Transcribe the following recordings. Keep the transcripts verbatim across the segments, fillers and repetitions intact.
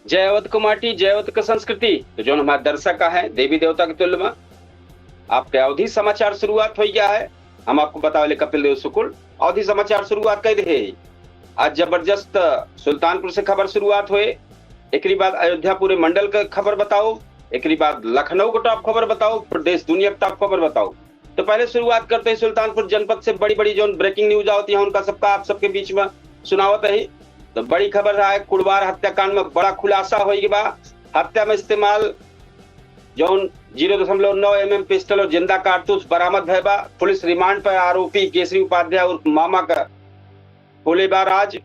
जय अवध क माटी, जय अवध क संस्कृति। तो जौन हमार दर्शक है, देवी देवता के तुल्य में आपके अवधी समाचार शुरुआत होइ गया है। हम आपको बतावले कपिल देव शुक्ल, अवधी समाचार शुरुआत कइ देहे। आज जबरदस्त सुल्तानपुर से खबर शुरुआत होए, एकरी बाद अयोध्या पूरे मंडल क खबर बताओ, एकरी बाद लखनऊ क top खबर बताओ, फिर देश दुनिया क top खबर बताओ। तो पहले शुरुआत करते हैं सुल्तानपुर जनपद से। बड़ी बड़ी जौन breaking news आवत है, उनका सबका आप सबके बीच में सुनावत है। तो बड़ी खबर है, कुड़वार हत्याकांड में बड़ा खुलासा होइ गया बा। हत्या में इस्तेमाल जौन ज़ीरो दशमलव नौ एमएम पिस्टल और जिंदा कारतूस बरामद भय बा। पुलिस रिमांड पर आरोपी केसरी उपाध्याय उर्फ मामा का भोलेबा राज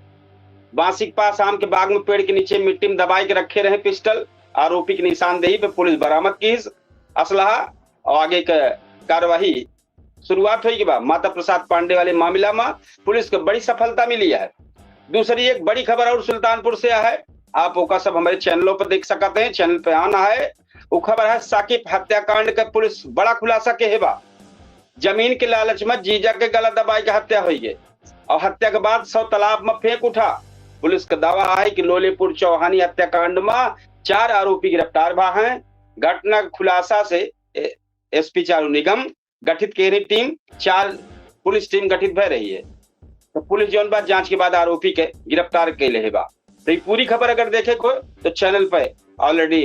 बांसी के पास आम के बाग में पेड़ के नीचे मिट्टी में दबाई के रखे रहे पिस्टल। आरोपी की निशानदेही पे पुलिस बरामद कीस असलहा और आगे के कार्यवाही शुरुआत होइ गई बा। माता प्रसाद पांडे वाले मामला में पुलिस को बड़ी सफलता मिली है। दूसरी एक बड़ी खबर और सुल्तानपुर से है, आप ओका सब हमारे चैनलों पर देख सकते हैं, चैनल पे आना है। वो खबर है साकिब हत्याकांड के पुलिस बड़ा खुलासा के है बा। जमीन के लालच में जीजा के गला दबाई के हत्या होइ गई और हत्या के बाद शव तालाब में फेंक उठा। पुलिस का दावा है कि लोलीपुर चौहानी हत्याकांड में चार आरोपी गिरफ्तार भा हैं। घटना के खुलासा से ए-, एसपी चारू निगम गठित केरी टीम, चार पुलिस टीम गठित भय रही है। तो पुलिस जौन बा जांच के बाद आरोपी के गिरफ्तार कैले है बा। तो ये पूरी खबर अगर देखे को तो चैनल पे already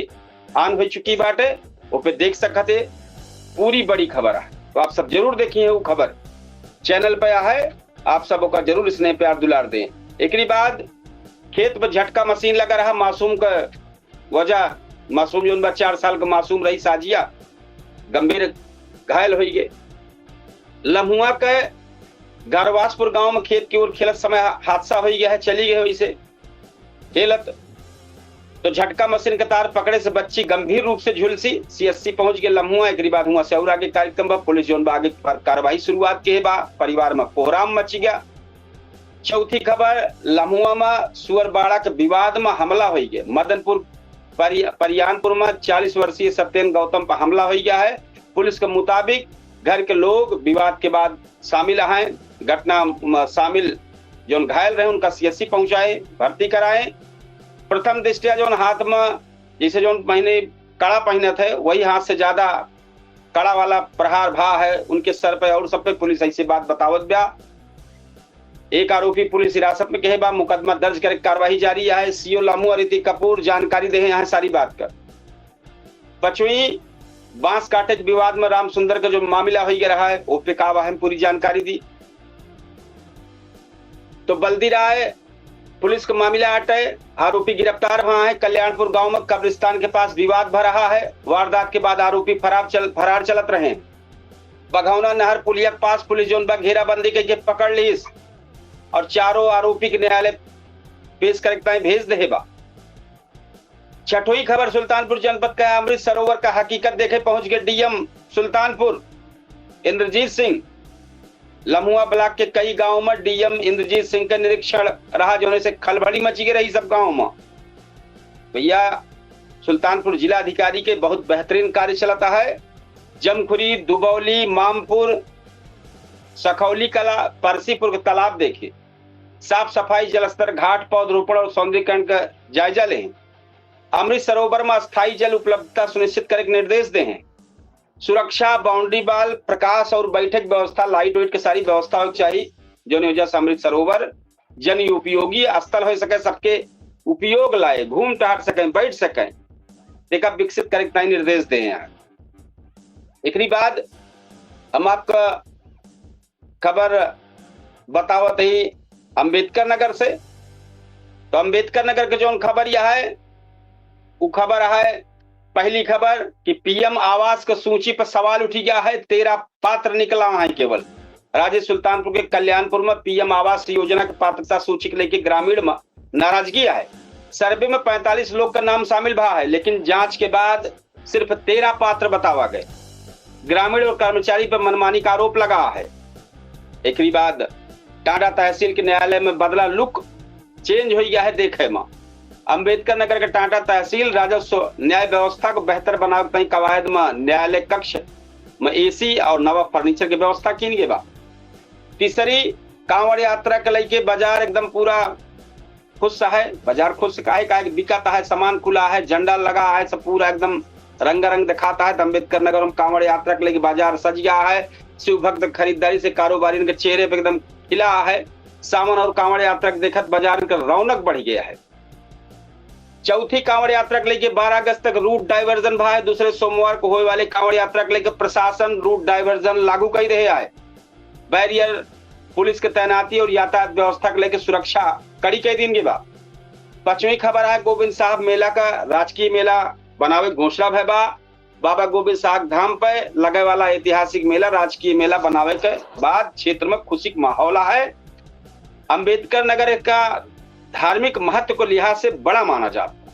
on हो चुकी बाटे, वो पे देख सकते पूरी बड़ी खबर है। तो आप सब जरूर देखिए वो खबर चैनल पे है, आप सब ओका जरूर स्नेह प्यार दुलार दें। एकरी बाद खेत में झटका मशीन लगा रहा, मासूम का वजह, मासूम जौन बा चार साल का मासूम रही साजिया, गंभीर घायल होइ गए। लम्हुआ के गरवासपुर गांव में खेत की ओर खेलत समय हा-, हादसा होइ गया है, चली गए वैसे खेलत तो झटका मशीन के तार पकड़े से बच्ची गंभीर रूप से झुलसी, सीएससी पहुंच गए लम्हुआ। एकरी बाद हुआ से और आगे कार्यक्रम बा, पुलिस जौन बा आगे पर कार्रवाई शुरुआत के बा। परिवार में कोहराम मच गया। चौथी खबर, लम्हुआ में सुअरबाड़ा के विवाद में हमला होइ गए। मदनपुर परि-, परियानपुर में चालीस वर्षीय सत्येन गौतम पर हमला होइ गया है। पुलिस के मुताबिक घर के लोग विवाद के बाद शामिल हैं। घटना में शामिल जौन घायल रहे उनका सीएससी पहुंचाए, भर्ती कराए। प्रथम दृष्टिया जौन हाथ में जैसे जौन पहने कड़ा पहनत है वही हाथ से ज्यादा कड़ा वाला प्रहार भा है उनके सर पे और सब पे। पुलिस ऐसी बात बतावत बा। एक आरोपी पुलिस हिरासत में कहे बा, मुकदमा दर्ज करे कार्रवाई जारी है। सीओ लामू अदिति कपूर जानकारी देहे हैं सारी बात का। पचुई बांस काटे के विवाद में राम सुंदर का जो मामला होइ गया रहा है वो पे का बा हम पूरी जानकारी दी। तो बल्दी राय पुलिस का मामला आटे, आरोपी गिरफ्तार हुआ है। कल्याणपुर गांव में कब्रिस्तान के पास विवाद भा रहा है। वारदात के बाद आरोपी फरार चल फरार चलत रहे। बघौना नहर पुलिया के पास पुलिस जौन बा घेराबंदी के, के पकड़ लीस और चारों आरोपी के न्यायालय पेश करे के ताईं भेज देहे बा। छठोई खबर सुल्तानपुर जनपद का अमृत सरोवर का हकीकत देखे पहुंच गए डीएम सुल्तानपुर इंद्रजीत सिंह। लम्हुआ ब्लॉक के कई गांव में डीएम इंद्रजीत सिंह का निरीक्षण रहा, जोने से खलबली मची गई रही सब गांव में। भैया, सुल्तानपुर जिला अधिकारी के बहुत बेहतरीन कार्य चलता है। जमखुरी, दुबौली, मामपुर, सखौली कला, परसीपुर के तालाब देखे, साफ सफाई, जलस्तर, घाट, पौधरोपण और सौंदर्यीकरण का जायजा लें। अमृत सरोवर में अस्थायी जल उपलब्धता सुनिश्चित करे के निर्देश दे हैं। सुरक्षा, बाउंड्री वॉल, प्रकाश और बैठक व्यवस्था, लाइट वाइट के सारी व्यवस्था होए के चाही, जौन वजह से अमृत सरोवर जन उपयोगी स्थल हो सके, सबके उपयोग लाए, घूम टहर सकें, बैठ सकें, तेका विकसित करे के ताईं निर्देश दे हैं। एकरी बाद हम आपका खबर बतावत ही अम्बेडकर नगर से। तो अम्बेडकर नगर के जौन खबर यह है, उ खबर है, पहली खबर कि पीएम आवास के सूची पर सवाल उठी गया है, तेरह पात्र निकला है केवल। राजे सुल्तानपुर के कल्याणपुर में पीएम आवास योजना के पात्रता सूची के लेके ग्रामीण में नाराजगी है। सर्वे में पैंतालीस लोग का नाम शामिल भा है, लेकिन जांच के बाद सिर्फ तेरह पात्र बतावा गए। ग्रामीण और कर्मचारी पर मनमानी का आरोप लगा है। एकरी बाद टांडा तहसील के न्यायालय में बदला लुक, चेंज हो गया है देखे में। अम्बेडकर नगर के टांडा तहसील राजस्व न्याय व्यवस्था को बेहतर बनावे के ताईं कवायद में न्यायालय कक्ष में एसी और नवा फर्नीचर की व्यवस्था कीन गई बा। तीसरी, कांवड़ यात्रा के लेके बाजार एकदम पूरा खुश है, बाजार खुश काहे, काहे कि बिकात है, सामान खुला है, झंडा लगा है, सब पूरा एकदम रंगारंग दिखात है। तो अम्बेडकर नगर में कांवड़ यात्रा के लेके बाजार सज गया है। शिव भक्त खरीदारी से कारोबारियन के चेहरे पे एकदम खिला है। सावन और कांवड़ यात्रा के देखत बाजार के रौनक बढ़ गया है। चौथी कांवड़ यात्रा के लेके बारह अगस्त तक route diversion भा है। दूसरे सोमवार को होए वाले कांवड़ यात्रा के लेके प्रशासन route diversion लागू कई रहे आए। Barrier, पुलिस के तैनाती और यातायात व्यवस्था के लेके सुरक्षा कड़ी कई दिन के बा। पांचवी खबर है, गोविंद साहब मेला का राजकीय मेला बनावे के घोषणा भय बा। बाबा गोविंद साहब धाम पे लगे वाला ऐतिहासिक मेला राजकीय मेला बनावे के बाद क्षेत्र में खुशी के माहौल है। अम्बेडकर नगर का धार्मिक महत्व को लिहाज से बड़ा माना जाता।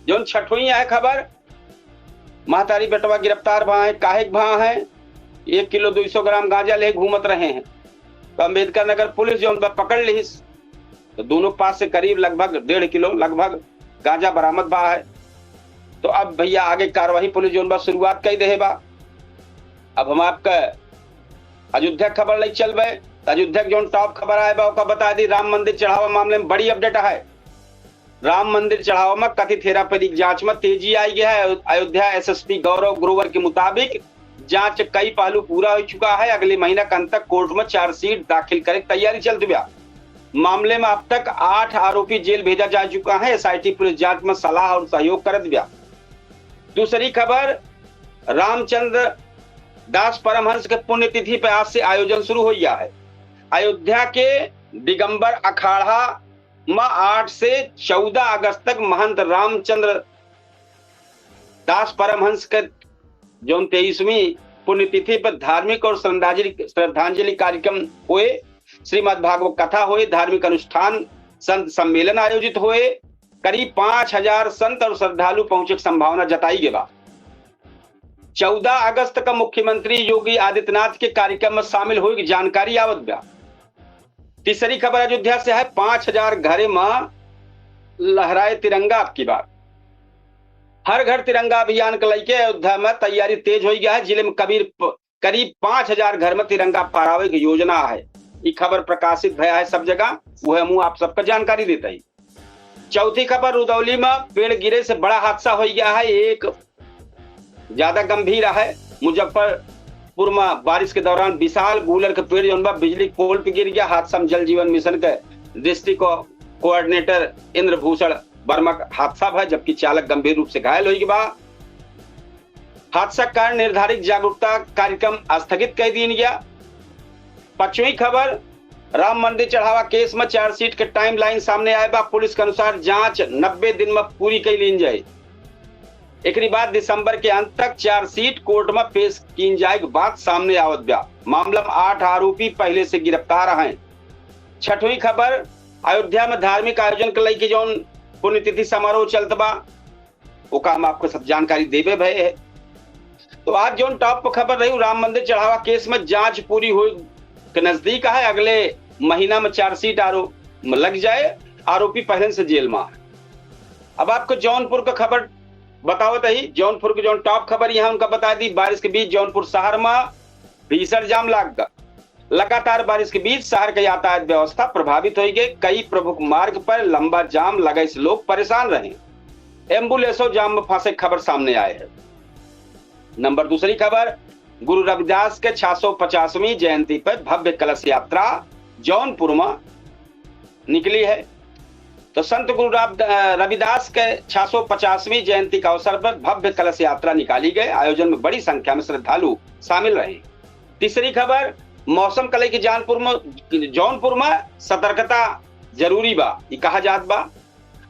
जौन छठवीं है खबर, महतारी बेटवा गिरफ्तार भा है, काहे के भा है, एक किलो दो सौ ग्राम गांजा ले घूमत रहे हैं। तो अम्बेडकर नगर पुलिस जौन बा पकड़ लिहिस, तो दोनों पास से करीब लगभग डेढ़ किलो लगभग गांजा बरामद भा है। तो अब भैया आगे कार्यवाही पुलिस जौन बा शुरुआत कई देहे बा। अब हम आपका अयोध्या खबर ले चलबे, तो अयोध्या के जौन top खबर आए बा ओका बता दी। राम मंदिर चढ़ावा मामले में बड़ी update है। राम मंदिर चढ़ावा में कथित हेराफेरी की जांच में तेजी आई गई है। अयोध्या S S P गौरव ग्रोवर के मुताबिक जांच कई पहलू पूरा हो चुका है। अगले महीना के अंत तक कोर्ट में चार्जशीट दाखिल करे के तैयारी चलत बा। मामले में अब तक आठ आरोपी जेल भेजा जा चुका है। S I T पुलिस जांच में सलाह और सहयोग करत बा। दूसरी खबर, रामचंद्र दास परमहंस के पुण्यतिथि पर आज से आयोजन शुरू हो गया है। अयोध्या के दिगंबर अखाड़ा में आठ से चौदह अगस्त तक महंत रामचंद्र दास परमहंस के जौन तेईसवीं पुण्यतिथि पर धार्मिक और श्रद्धांजलि, श्रद्धांजलि कार्यक्रम हुए, श्रीमद् भागवत कथा हुए, धार्मिक अनुष्ठान, संत सम्मेलन आयोजित हुए। करीब पाँच हजार संत और श्रद्धालु पहुंचे के संभावना जताई गई बा। चौदह अगस्त का मुख्यमंत्री योगी आदित्यनाथ के कार्यक्रम में शामिल होए की जानकारी आवत बा। तीसरी खबर अयोध्या से है, पाँच हजार घरे में लहराए तिरंगा अब की बार। हर घर तिरंगा अभियान के लेके अयोध्या में तैयारी तेज हो गया है। जिले में कबीर प-, करीब पाँच हजार घर में तिरंगा फहरावे की योजना है। ई खबर प्रकाशित भया है सब जगह, वह मुँह आप सबका जानकारी देता ही। चौथी खबर, रुदौली में पेड़ गिरे से बड़ा हादसा हो गया है। एक ज्यादा गंभीर है। मुजफ्फरपुर में बारिश के दौरान विशाल गूलर के पेड़ जौन बा बिजली पोल पे गिर गया। हादसा में जल जीवन मिशन के डिस्ट्रिक्ट को-, कोऑर्डिनेटर इंद्रभूषण वर्मा का हादसा भा, जबकि चालक गंभीर रूप से घायल हो गया बा। हादसा के कारण निर्धारित जागरूकता कार्यक्रम स्थगित कर दिया गया। पांचवी खबर, राम मंदिर चढ़ावा केस में चार्जशीट के टाइमलाइन सामने आए बा। पुलिस के अनुसार जांच नब्बे दिन में पूरी कर लीन जाए। एकरी बाद दिसंबर के अंत तक चार्जशीट कोर्ट में पेश कीन जाए के बात सामने आवत बा। मामला में आठ आरोपी पहले से गिरफ्तार हैं। छठवीं खबर, अयोध्या में धार्मिक आयोजन के लेके जौन पुण्यतिथि समारोह चलत बा, ओका हम आपको सब जानकारी देबे भए है। तो आज जौन टॉप पर खबर रही, राम मंदिर चढ़ावा केस में जांच पूरी हो के नजदीक है। अगले महीना में चार्जशीट आरोप में लग जाए, आरोपी पहले से जेल में है। अब आपको जौनपुर का खबर बतावत ही। जौनपुर की जौन टॉप खबर यहाँ उनका बता दी, बारिश के बीच जौनपुर शहर में भीषण जाम लाग गया। लगातार बारिश के बीच शहर के यातायात व्यवस्था प्रभावित हो गई। कई प्रमुख मार्ग पर लंबा जाम लगे से लोग परेशान रहे। एम्बुलेंसों जाम में फंसे खबर सामने आए हैं। नंबर दूसरी खबर, गुरु रविदास के छह सौ पचासवीं जयंती पर भव्य कलश यात्रा जौनपुर में निकली है। तो संत गुरु राम-, अ, रविदास के छह सौ पचासवीं जयंती के अवसर पर भव्य कलश यात्रा निकाली गई। आयोजन में बड़ी संख्या में श्रद्धालु शामिल रहे। तीसरी खबर, मौसम के लेके जानपुर में, जौनपुर में सतर्कता जरूरी बा, ई कहा जात बा।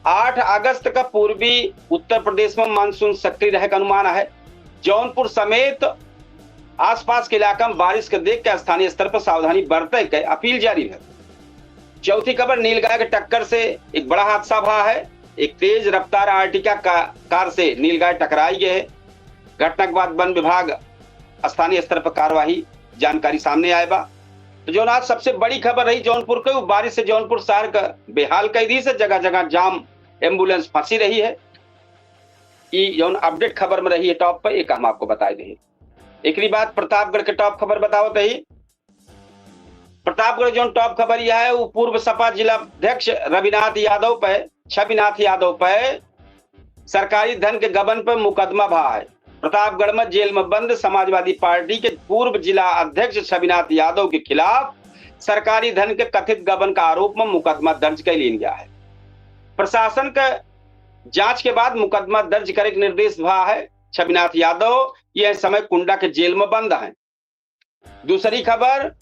आठ अगस्त का पूर्वी उत्तर प्रदेश में मानसून सक्रिय रहे का अनुमान है। जौनपुर समेत आसपास के इलाका में बारिश के देख के स्थानीय स्तर पर सावधानी बरते के अपील जारी है। चौथी खबर, नीलगाय के टक्कर से एक बड़ा हादसा भा है। एक तेज रफ्तार आर्टिका का कार से नीलगाय टकराई गए है। घटना के बाद वन विभाग स्थानीय स्तर पर कार्यवाही जानकारी सामने आए बा। तो जौन आज सबसे बड़ी खबर रही जौनपुर के, वो बारिश से जौनपुर शहर का बेहाल कर दी से, जगह जगह जाम, एम्बुलेंस फंसी रही है। ई जौन अपडेट खबर में रही है टॉप पे, एक हम आपको बताए दे। एकरी बाद प्रतापगढ़ के टॉप खबर बतावत रही। प्रतापगढ़ जौन top खबर यह है, वो पूर्व सपा जिला अध्यक्ष रविनाथ यादव पे, छविनाथ यादव पे सरकारी धन के गबन पे मुकदमा भा है। प्रतापगढ़ में जेल में बंद समाजवादी पार्टी के पूर्व जिला अध्यक्ष छविनाथ यादव के खिलाफ सरकारी धन के कथित गबन का आरोप में मुकदमा दर्ज कर लीन गया है। प्रशासन के जांच के बाद मुकदमा दर्ज करे के निर्देश भा है। छविनाथ यादव यह समय कुंडा के जेल में बंद हैं। दूसरी खबर,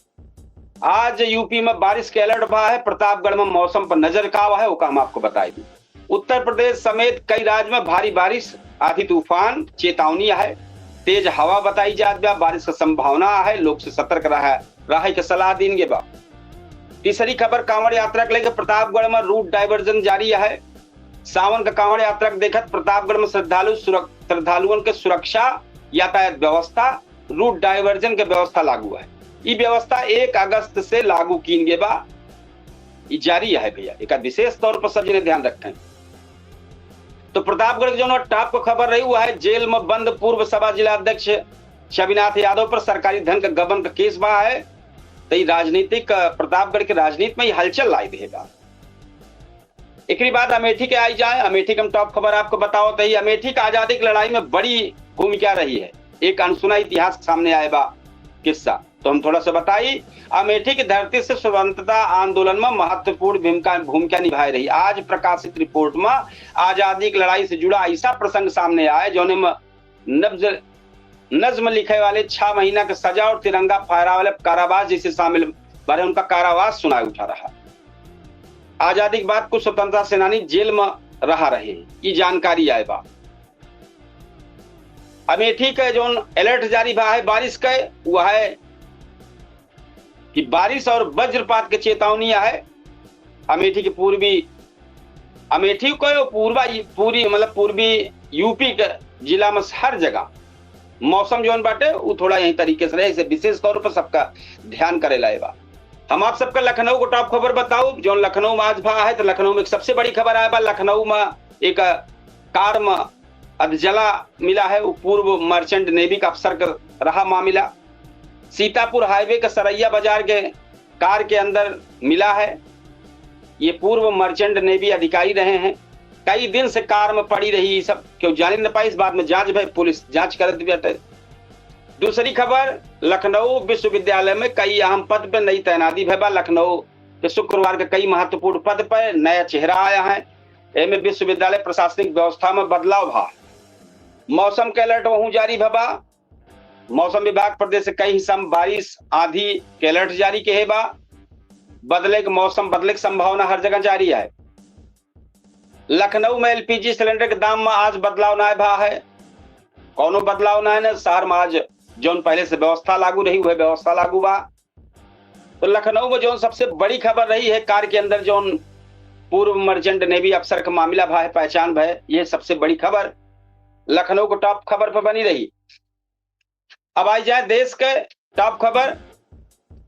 आज यूपी में बारिश के alert भा है। प्रतापगढ़ में मौसम पर नजर का है, वो का हम आपको बताई दी। उत्तर प्रदेश समेत कई राज्य में भारी बारिश, आंधी तूफान चेतावनी है। तेज हवा बताई जात बा, बारिश का संभावना है, लोग से सतर्क रहा, रहे के सलाह दीन गे बा। तीसरी खबर, कांवड़ यात्रा के लेके प्रतापगढ़ में route diversion जारी है। सावन का कांवड़ यात्रा के देखत प्रतापगढ़ में श्रद्धालु सुरक-, श्रद्धालुअन के सुरक्षा, यातायात व्यवस्था, route diversion के व्यवस्था लागू है। ई व्यवस्था एक अगस्त से लागू कीन गे बा, ई जारी है भैया, एक विशेष तौर पर सब जने ध्यान रखें। तो प्रतापगढ़ के जौन top क खबर रही, वो है जेल में बंद पूर्व सपा जिला अध्यक्ष छविनाथ यादव पर सरकारी धन का गबन का केस बा है। तो ई राजनीतिक, अ, प्रतापगढ़ के राजनीति में ई हलचल लाई देगा। एकरी बाद अमेठी के आई जाए, अमेठी के हम top खबर आपको बताओ तो ही अमेठी के आजादी की लड़ाई में बड़ी भूमिका रही है। एक अनसुना इतिहास सामने आए बा किस्सा, तो हम थोड़ा सा बताई। अमेठी की धरती से स्वतंत्रता आंदोलन में महत्वपूर्ण भूमिका, भूमिका निभाई रही। आज प्रकाशित report में आजादी की लड़ाई से जुड़ा ऐसा प्रसंग सामने आए, जौने में नब्ज, नज्म लिखे वाले छह महीना के सजा और तिरंगा फहरावे वाले कारावास जैसे शामिल बारे उनका कारावास सुनाए उठा रहा। आजादी के बाद कुछ स्वतंत्रता सेनानी जेल में रहा रहे, ई जानकारी आए बा। अमेठी के जौन alert जारी बा है बारिश के, वो है कि बारिश और वज्रपात के चेतावनी है। अमेठी के पूर्वी, अमेठी को पूर्वा, पूरी मतलब पूर्वी यूपी के जिला में हर जगह मौसम जौन बाटे उ थोड़ा यही तरीके से रहे, इसे विशेष तौर पर सबका ध्यान करे लाए बा। हम आप सबका लखनऊ को top खबर बताऊ, जौन लखनऊ में आज भा है तो लखनऊ में एक सबसे बड़ी खबर आए बा। लखनऊ में एक कार में अधजला मिला है, वो पूर्व merchant navy का अफसर का रहा मामला। सीतापुर highway के सरैया बाजार के कार के अंदर मिला है। ये पूर्व merchant navy अधिकारी रहे हैं, कई दिन से कार में पड़ी रही, ई सब क्यों जाने न पाई। इस बात में जांच भय, पुलिस जांच करत बाटे। दूसरी खबर, लखनऊ विश्वविद्यालय में कई अहम पद पे नई तैनाती भय बा। लखनऊ के शुक्रवार के कई महत्वपूर्ण पद पर नया चेहरा आया है। एमे विश्वविद्यालय प्रशासनिक व्यवस्था में बदलाव भा। मौसम के alert वहूं जारी भय बा। मौसम विभाग प्रदेश के कई हिस्सा में बारिश, आंधी के alert जारी किहे बा। बदले के मौसम, बदले के संभावना हर जगह जारी है। लखनऊ में LPG cylinder के दाम में आज बदलाव नाय भा है, कौनो बदलाव नाय न। शहर में आज जौन पहले से व्यवस्था लागू रही, वह व्यवस्था लागू बा। तो लखनऊ में जौन सबसे बड़ी खबर रही है, कार के अंदर जौन पूर्व merchant navy अफसर का मामला भा है, पहचान भय, ये सबसे बड़ी खबर लखनऊ को top खबर पर बनी रही। अब आई जाए देश के top खबर।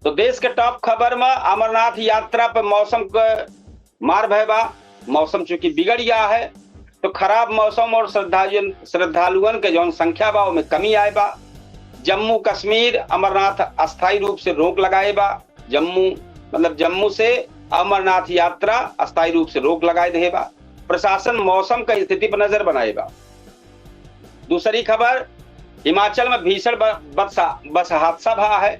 तो देश के top खबर में अमरनाथ यात्रा पे मौसम के मार भय बा। मौसम चूंकि बिगड़ गया है, तो खराब मौसम और श्रद्धालुअन, श्रद्धालुअन के जौन संख्या बा, ओमे कमी आए बा। जम्मू कश्मीर अमरनाथ अस्थायी रूप से रोक लगाए बा। जम्मू, मतलब जम्मू से अमरनाथ यात्रा अस्थायी रूप से रोक लगाए दे बा। प्रशासन मौसम का स्थिति पर नजर बनाए बा। दूसरी खबर, हिमाचल में भीषण ब-, बस, बस हादसा भा है।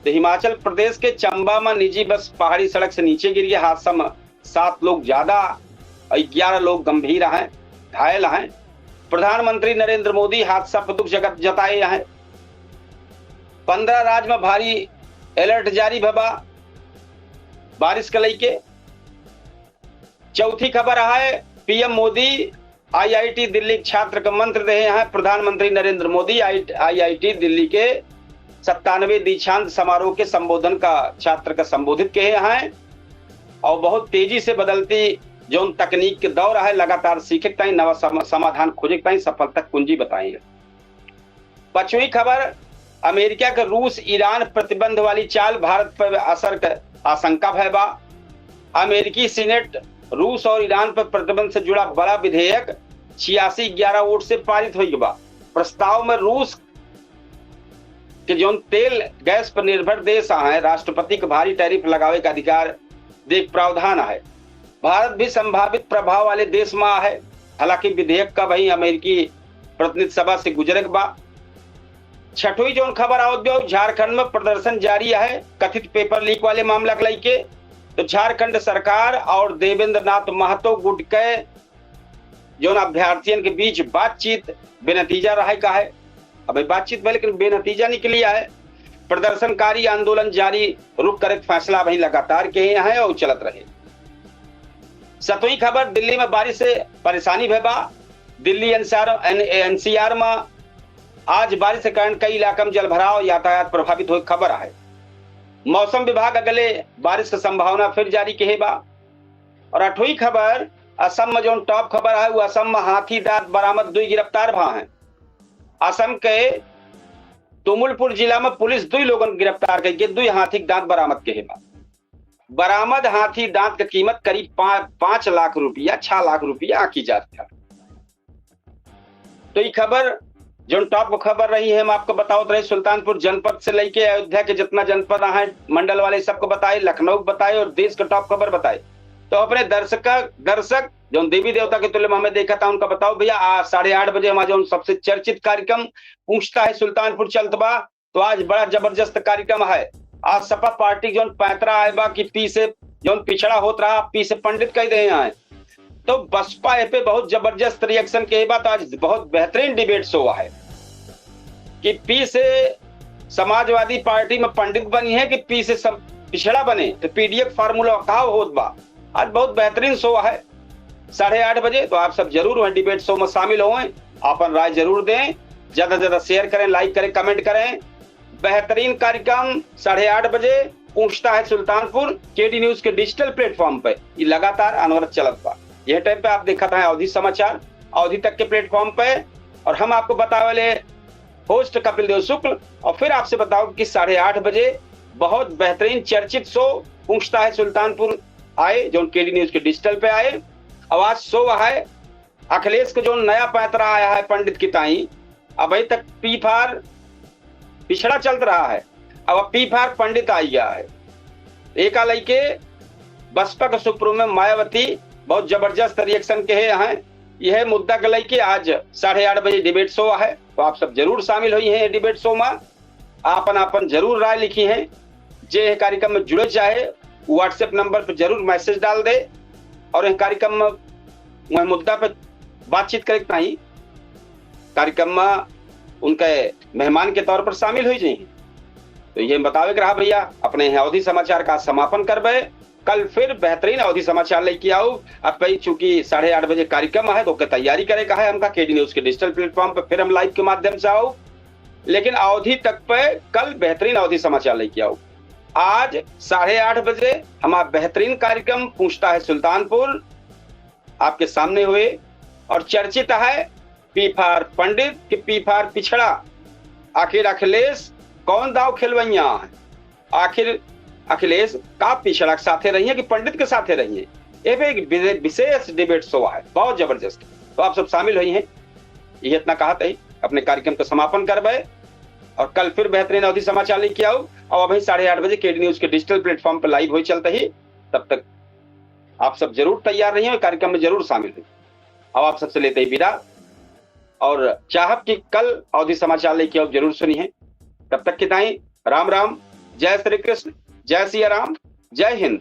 तो हिमाचल प्रदेश के चंबा में निजी बस पहाड़ी सड़क से नीचे गिर गया। हादसा में सात लोग ज्यादा और ग्यारह लोग गंभीर हैं, घायल हैं। प्रधानमंत्री नरेंद्र मोदी हादसा पर दुख जगत जताए हैं। पन्द्रह राज्य में भारी alert जारी भय बा बारिश के लेके। चौथी खबर है, PM मोदी IIT दिल्ली के छात्र के मंत्र देहे हैं। प्रधानमंत्री नरेंद्र मोदी आई-, IIT दिल्ली के सत्तानवे दीक्षांत समारोह के संबोधन का छात्र का संबोधित किहे हैं और बहुत तेजी से बदलती जौन तकनीक के दौर है, लगातार सीखे के ताई, नवा सम-, समाधान खोजे के ताई सफलता कुंजी बताए हैं। पांचवी खबर, अमेरिका के रूस ईरान प्रतिबंध वाली चाल भारत पर असर के आशंका भय बा। अमेरिकी सीनेट रूस और ईरान पर प्रतिबंध से जुड़ा बड़ा विधेयक छियासी ग्यारह वोट से पारित हो गया बा। प्रस्ताव में रूस कि जौन तेल गैस पर निर्भर देश आहे, राष्ट्रपति के भारी टैरिफ लगावे का अधिकार देख प्रावधान आहे। भारत भी संभावित प्रभाव वाले देश मा आहे। हालांकि विधेयक का वही अमेरिकी प्रतिनिधि सभा से गुजरे के बा। छठवीं जौन खबर आवत बा, झारखंड में प्रदर्शन जारी आहे कथित पेपर लीक वाले मामला के लइके। तो झारखंड सरकार और देवेंद्र नाथ महतो गुट के जौन अभ्यर्थियन के बीच बातचीत बेनतीजा रहे का है। अब ये बातचीत भले लेकिन बेनतीजा निकली है। प्रदर्शनकारी आंदोलन जारी रुक करे के फैसला वहीं लगातार के हैं और चलत रहे। सतवीं खबर, दिल्ली में बारिश से परेशानी भे बा। दिल्ली एनसीआर, एन-, एनसीआर में आज बारिश के कारण कई इलाका में जलभराव, यातायात प्रभावित होए खबर आहे। मौसम विभाग अगले बारिश के संभावना फिर जारी के बा। और अठवीं खबर, असम में जौन टॉप खबर है, वो असम में हाथी दांत बरामद, दुई गिरफ्तार भा हैं। असम के तुमुलपुर जिला में पुलिस दुई लोगन गिरफ्तार करके दुई हाथी के दांत बरामद के बा। बरामद हाथी दांत के कीमत करीब पा-, पाँच लाख रुपया, छह लाख रुपया आंकी जात है। तो ये खबर जौन टॉप खबर रही है, हम आपको बतावत रहे, सुल्तानपुर जनपद से लेके अयोध्या के जितना जनपद आहे, मंडल वाले सबको बताए, लखनऊ को बताए और देश का टॉप खबर बताए। तो अपने दर्शक, दर्शक जौन देवी देवता के तुल्य में हमें देखा था, उनका बताओ भैया, आज साढ़े आठ बजे हमारा जौन सबसे चर्चित कार्यक्रम पूछता है सुल्तानपुर चलत बा, तो आज बड़ा जबरदस्त कार्यक्रम है। आज सपा पार्टी जौन पैतरा आए बा कि पी से जौन पिछड़ा होत रहा, पी से पंडित कह दे हैं। तो बसपा ए पे बहुत जबरदस्त रिएक्शन के बा। तो आज बहुत बेहतरीन डिबेट शो है कि पी से समाजवादी पार्टी में पंडित बनी है कि पी से सम-, पिछड़ा बने, तो पीडीएफ फार्मूला का होत बा। आज बहुत बेहतरीन शो है साढ़े आठ बजे, तो आप सब जरूर वहीं डिबेट शो में शामिल हों, अपन राय जरूर दें, ज्यादा से ज्यादा शेयर करें, लाइक करें, कमेंट करें। बेहतरीन कार्यक्रम साढ़े आठ बजे पूछता है सुल्तानपुर, केडी न्यूज के डिजिटल प्लेटफॉर्म पे ये लगातार अनवरत चलत बा। यह टाइम पे आप देखत हैं अवधी समाचार। अवधी तक के प्लेटफॉर्म पे, और हम आपको बतावे ले होस्ट कपिल देव शुक्ल। और फिर आपसे बताओ कि साढ़े आठ बजे बहुत बेहतरीन चर्चित शो पूछता है सुल्तानपुर आए, जौन केडी न्यूज के डिजिटल पे आए। और आज शो है अखिलेश को जौन नया पैतरा आया है पंडित की ताई, अभी तक पी फार पिछड़ा चलत रहा है, अब पी फार पंडित आ गया है। एका लइके बसपा के सुप्रीमो मायावती बहुत जबरदस्त रिएक्शन के है। यह मुद्दा के लइके आज साढ़े आठ बजे डिबेट शो है, तो आप सब जरूर शामिल होइहैं डिबेट शो में, आपन आपन जरूर राय लिखिहैं। जे यह कार्यक्रम में जुड़े चाहे, WhatsApp नंबर पर जरूर मैसेज डाल दे और यह कार्यक्रम में वह मुद्दा पर बातचीत करे के ताई कार्यक्रम में उनके मेहमान के तौर पर शामिल हो जाइए। तो ये बतावे के रहा भैया, अपने यहाँ अवधी समाचार का समापन करबे। कल फिर बेहतरीन अवधी समाचार लेके आउब। अब भाई चूंकि साढ़े आठ बजे कार्यक्रम है, तो ओके तैयारी करे का है हमका। केडी न्यूज के डिजिटल प्लेटफॉर्म पे फिर हम लाइव के माध्यम से आउब, लेकिन अवधी तक पे कल बेहतरीन अवधी समाचार लेके आउब। आज साढ़े आठ बजे हमारा बेहतरीन कार्यक्रम पूछता है सुल्तानपुर आपके सामने हुए, और चर्चित है पी फार पंडित कि पी फार पिछड़ा। आखिर अखिलेश कौन दाव खेलवैया है? आखिर अखिलेश का पिछड़ा के साथे रही है कि पंडित के साथे रही है? ये पे एक विशे-, विशेष डिबेट शो है, बहुत जबरदस्त। तो आप सब शामिल होइहैं, ये इतना कहत ही अपने कार्यक्रम का समापन करबे और कल फिर बेहतरीन अवधी समाचार लेके आउब। और अभी साढ़े आठ बजे केडी न्यूज के डिजिटल प्लेटफॉर्म पर लाइव हो चलते ही, तब तक आप सब जरूर तैयार रहिए और कार्यक्रम में जरूर शामिल रहिए। अब आप सबसे लेते ही विदा और चाहब कि कल अवधी समाचार लेके आउब, जरूर सुनिहैं। तब तक के ताई राम राम, जय श्री कृष्ण, जय सिया राम, जय हिंद।